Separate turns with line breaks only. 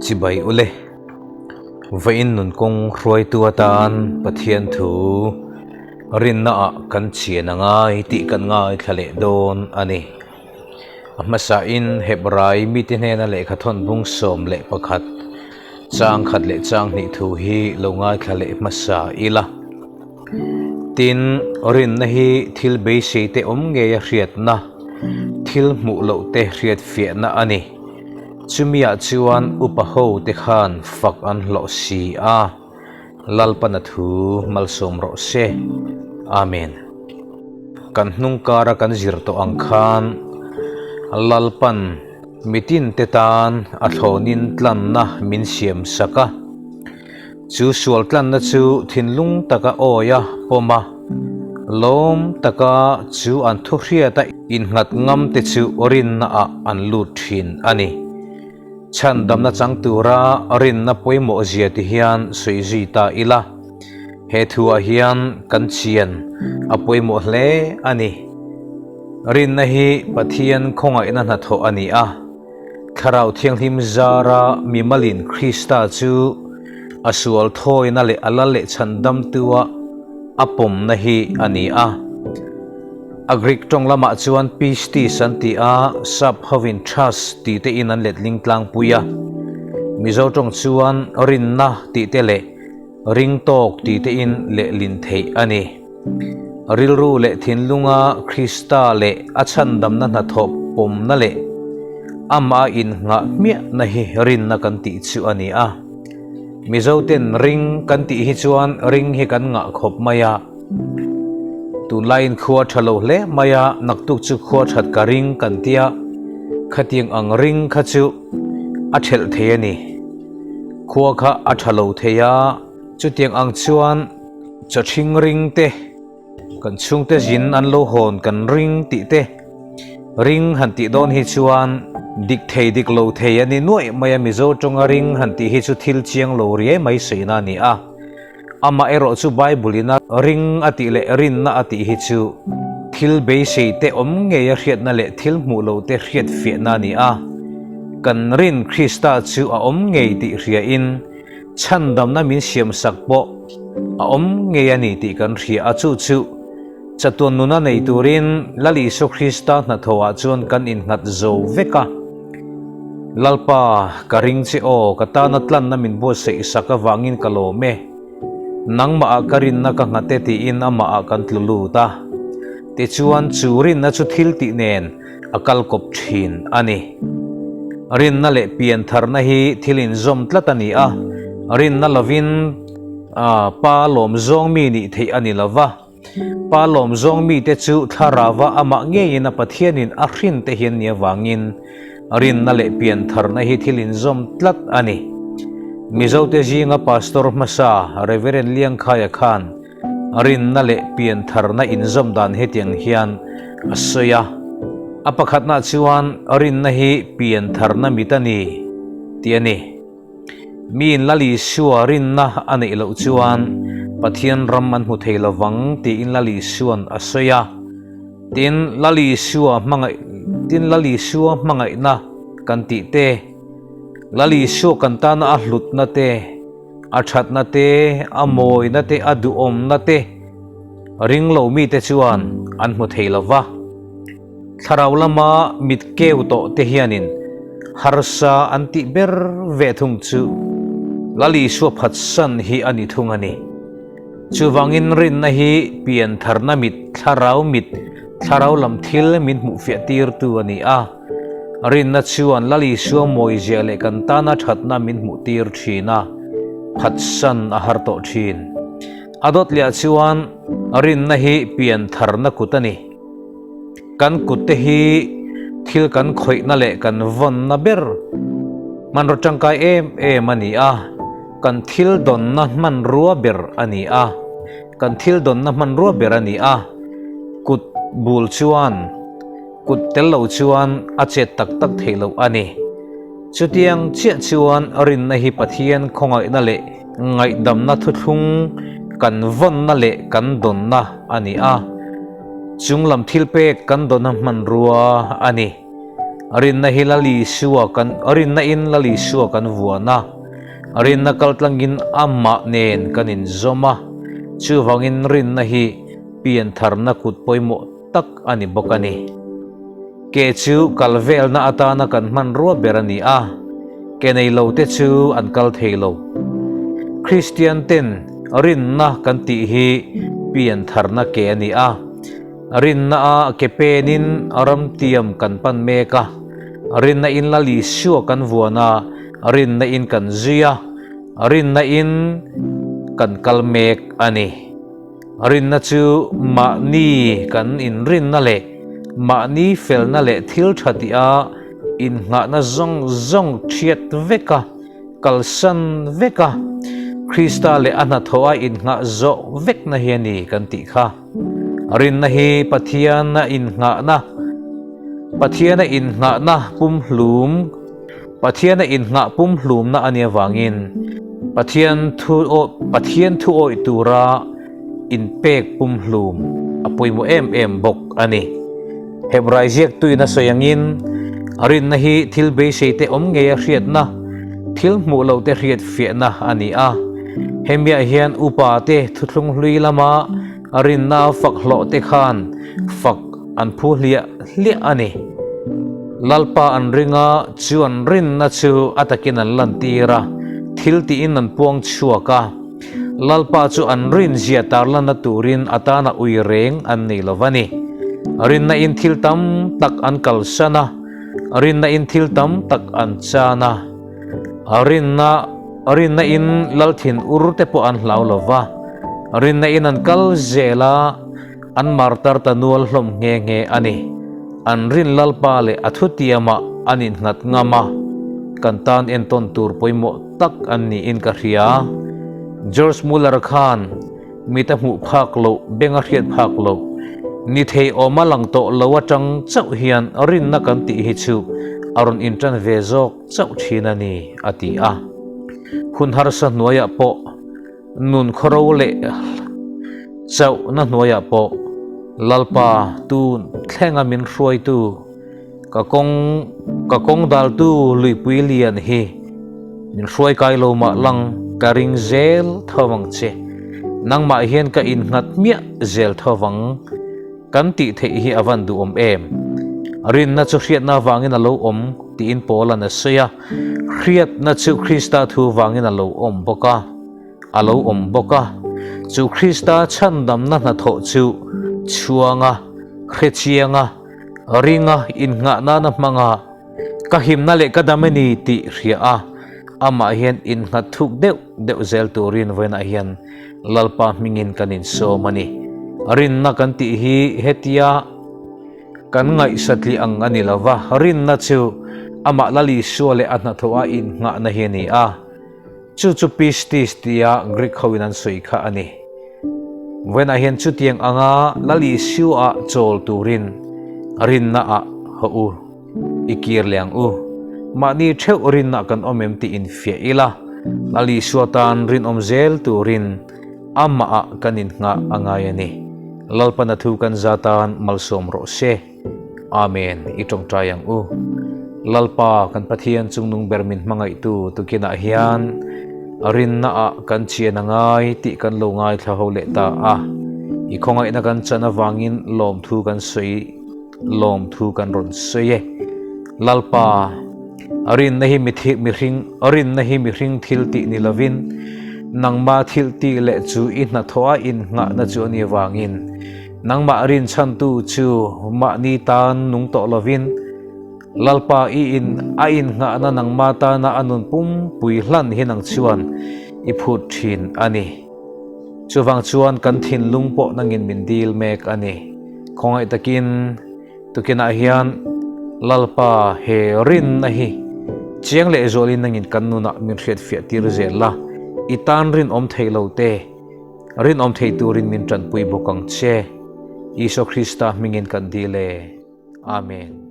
Chibai ule. Vawiin nun kawng hruaitu atan Pathian thu rinna ah kan chian a ngai tih kan ngaithla leh dawn a ni. A hmasain Hebrai mite hnena lehkha thawn bung 11 chang khat leh chang hnih thu hi lo ngaithla leh hmasa ila. Tin, rinna hi thil beisei te awm ngeia hriatna, thil hmuh loh te hriatfiahna a ni. Chumiah chuan upa ho te khan fak an hlawh si a, Lalpana thu malsawm rawh se. Amen. Kan hnung kara kan zir tawh ang khan Lalpan mitin te tan a thlawnin tlanna min siam sak a. Chu sual tlanna chu thinlung taka awi a pawm a, lawm taka chu an thu hriata innghat ngam te chu rinna ah an lut thin a ni. Chhandamna chang tura rinna pawimawh zia ti hian sawi zui ta ila, he thuah hian kan chian a pawimawh hle a ni. Rinna hi Pathian khawngaihna hnathawh a ni a. Thlarau Thianghlim zara mimalin Krista chu a sual thawina leh a lal leh chhandamtua a pawmna hi a ni a. A Greek tawng lamah chuan pistis an ti a, sap hovin trust tih te in an letling tlangpui a. Mizo tawng chuan rinna tih te leh ringtawk tih te in lehlin theih a ni. Rilru leh thinlunga Krista leh a chhandamna hnathawh pawmna leh amah a innghah hmiahna hi rinna kan tih chu a ni a. Mizoten ring kan tih hi chuan ring hi kan ngah khawp mai a. Tunlaiin khua tha lo hle mai a, naktuk chu khua that ka ring kan tia, khatiang ang ring kha chu a thelh thei a ni. Khua kha a tha lo thei a. Chutiang ang chuan chawthing ring te, kan chhungte zin an lo hawn kan ring tih te, ring han tih dawn hi chuan dik thei dik lo thei a ni nuaih mai a, Mizo tawnga ring han tih hi chu thil chiang lo riai mai sawina a ni a. Amah erawh chu Bible ina ring a tih leh rinna a tih hi chu thil beisei te awm ngeia hriatna leh thil hmuh lo te hriat fiahna a ni a. Kan rin Krista chu a awm ngei tih hriain Chhandamna min siamsak pawh a awm ngei a ni tih kan hria a, chu chu chatuan nuna nei turin Lal Isua Krista hnathawhah chuan kan innghat zo vek a. Lalpa, ka ring che aw, ka tana tlanna min buatsaih sak avangin ka lawm e. Nangmahah ka rinna ka nghat e tiin amahah kan tlu lut a. Tichuan, chu rinna chu thil tih nen a kal kawp thin a ni. Rinna leh piantharna hi thil inzawm tlat a ni a, rinna lovin Pa lawm zawng mi nih theih a ni lo va. Pa lawm zawng mite chu thlarauva amah ngeiin a Pathianin a hrin te hian ni avangin rinna leh piantharna hi thil inzawm tlat a ni. Mizote zinga Pastor hmasa Reverend Liangkhaia khan Rinna leh piantharna inzawm dan hetiang hian a sawi a, a pakhatna chuan rinna hi piantharna mit a ni tih a ni. Miin Lal Isua rinna a neih loh chuan Pathian ram an hmu thei lovang tiin Lal Isua'n a sawi a. Tin, Lal Isua hmangaih tin Lal Isua hmangaihna kan tih te, Lal Isua kan tana a hlutna te, A thatna te, a mawina te, a duhawmna te ring lo mite chuan an hmu thei lo va. Thlarau lama mit keu tawh te hianin harsa an tih ber ve thung chu Lal Isua phatsan hi a ni thung a ni. Chuvangin rinna hi piantharna mit, thlarau mit, thlarau lam thil min hmuhfiah tirtu a ni a. Rinna chuan Lal Isua mawizia leh kan tana thatna min hmuhtir thin a, phatsan a har tawh thin. A dawt leh ah chuan rinna hi piantharna kut a ni. Kan kutte hi thil kan khawihna leh kan vawnna ber hmanraw tangkai em em a ni a, kan thil dawnna hmanrua ber a ni a, kan thil dawnna hmanrua ber a ni a, kut bul chuan kut tel lo chuan a chet tak tak theih loh a ni. Chutiang chiah chuan rinna hi Pathian khawngaihna leh ngaihdamna thuthlung kan vawnna leh kan dawnna a ni a, chunglam thilpek kan dawnna hmanrua a ni. Rinna hi Lal Isua kan, rinna in Lal Isua kan vuan a, rinna kaltlangin amah nen kan inzawm a, chuvangin rinna hi piantharna kut pawimawh tak a ni bawk a ni. Ke chu kal velna atana kan hmanrua ber a ni a, ke nei lo te chu an kal thei lo. Kristian ten rinna kan tih hi piantharna ke a ni a. Rinna a ke penin ramtiam kan pan mek a, rinna in Lal Isua kan vuan a, rinna in kan zui a, rinna in kan kal mek a ni. Rinna chu mahni kan inrinna leh mahni felna leh thil tha tih a innghahna zawng zawng thiat vek a, kalsan vek a, Krista leh a hnathawh a innghah zawh vekna hi a ni kan tih kha. Rinna hi Pathiana innghahna, Pathiana innghahna pumhlum, Pathiana innghah pumhlumna a nih avangin Pathian thu Pathian thu awih tura inpek pumhlum a pawimawh em em bawk a ni. Hebrai ziaktuin a sawi angin rinna hi thil beiseite awm ngeia hriatna, thil hmuh lohte hriat fiahna a ni a. Hemiah hian upate thuthlung hlui lama rinna fak hlawhte khan fak an phu hliah hliah a ni. Lalpa an ring a, chu an rinna chu a takin an lantir a, thil tiin an puang chhuak a. Lalpa chu an rinzia tarlanna turin a tana ui reng an nei lo va ni. Rinna in thil tam tak an kalsan a, rinna in thil tam tak an chan a. Rinna, rinna in lal thin ur te pawh an hlau lo va, rinna in an kal zel a, an martar ta nual hlawm nghe nghe a ni. An rin Lalpa leh a thutiamah an innghat ngam a, kan tan entawn tur pawimawh tak an niin ka hria. George Muller khan mit a hmuh phak loh, beng a hriat phak loh, ni thei awma lang tawh lo atang chauh hian rinna kan tih hi chu a rawn intan ve zawk chauh thin a ni, a ti a. Hun harsa hnuaiah pawh nun khawro leh chauhna hnuaiah pawh Lalpa tun thlenga min hruaitu, Ka kawng, ka kawng daltu luipui lian hi min hruai kai lo mah lang ka ring zel tho vang che. Nangmah hian ka innghat miah zel tho vang kan tih theih hi a van duhawm em? Rinna chu hriatna vangin a lo awm tiin Paula'n a sawi a, hriatna chu Krista thu vangin a lo awm bawk a. A lo awm bawk a, chu Krista chhandamna hnathawh chu chhuanga, hrechianga, ringa innghah nana hmanga ka himna leh ka dam a ni tih hria a, amah hian innghat thuk deuh deuh zel turin vawiinah hian Lalpa hmingin kan insawm a ni. Rinna kan tih hi hetia kan ngaihsatli ang a ni lova, rinna chu amah Lal Isua leh a hnathawh a innghahna hi a ni a. Chu chu pistis tia Greek hoin an sawi kha a ni. Vawiinah hian chutiang anga Lal Isua chawl turin rinna ah haw u, i kir leh ang u. Mahni theuh rinna kan awm em tih infiah ila, Lal Isua tan rinawm zel turin amah ah kan innghah a ngai a ni. Lalpana thu kan za tan malsawm rawh se. Amen, i tawngtai ang u. Lalpa kan Pathian chungnung ber min hmangaihtu tukinah hian rinna ah kan chian a ngai tih kan lo ngaithla ho leh ta a. I khawngaihna kan chan avangin lawmthu kan sawi lawmthu kan rawn sawi e. Lalpa, rinna hi mihring rinna hi mihring thil tih ni lovin nangma thil tih leh chu i hnathawh a innghahna chu a nih avangin Nangmah rinchhantu chu mahni tan nung tawh lovin, Lalpa i in a innghahna nangma tana a nun pumpui hlan hi nang chuan i phut thin a ni. Chuvang chuan kan thinlung pawh nangin min dil mek a ni. Khawngaih takin tukinah hian Lalpa he rinna hi chiang leh zualin nangin kan nunah min hriatfiah tir zel la, i tan rinawm thei lo te, Rinawm thei turin min tanpui bawk ang che. Isua Krista hmingin kan dil e. Amen.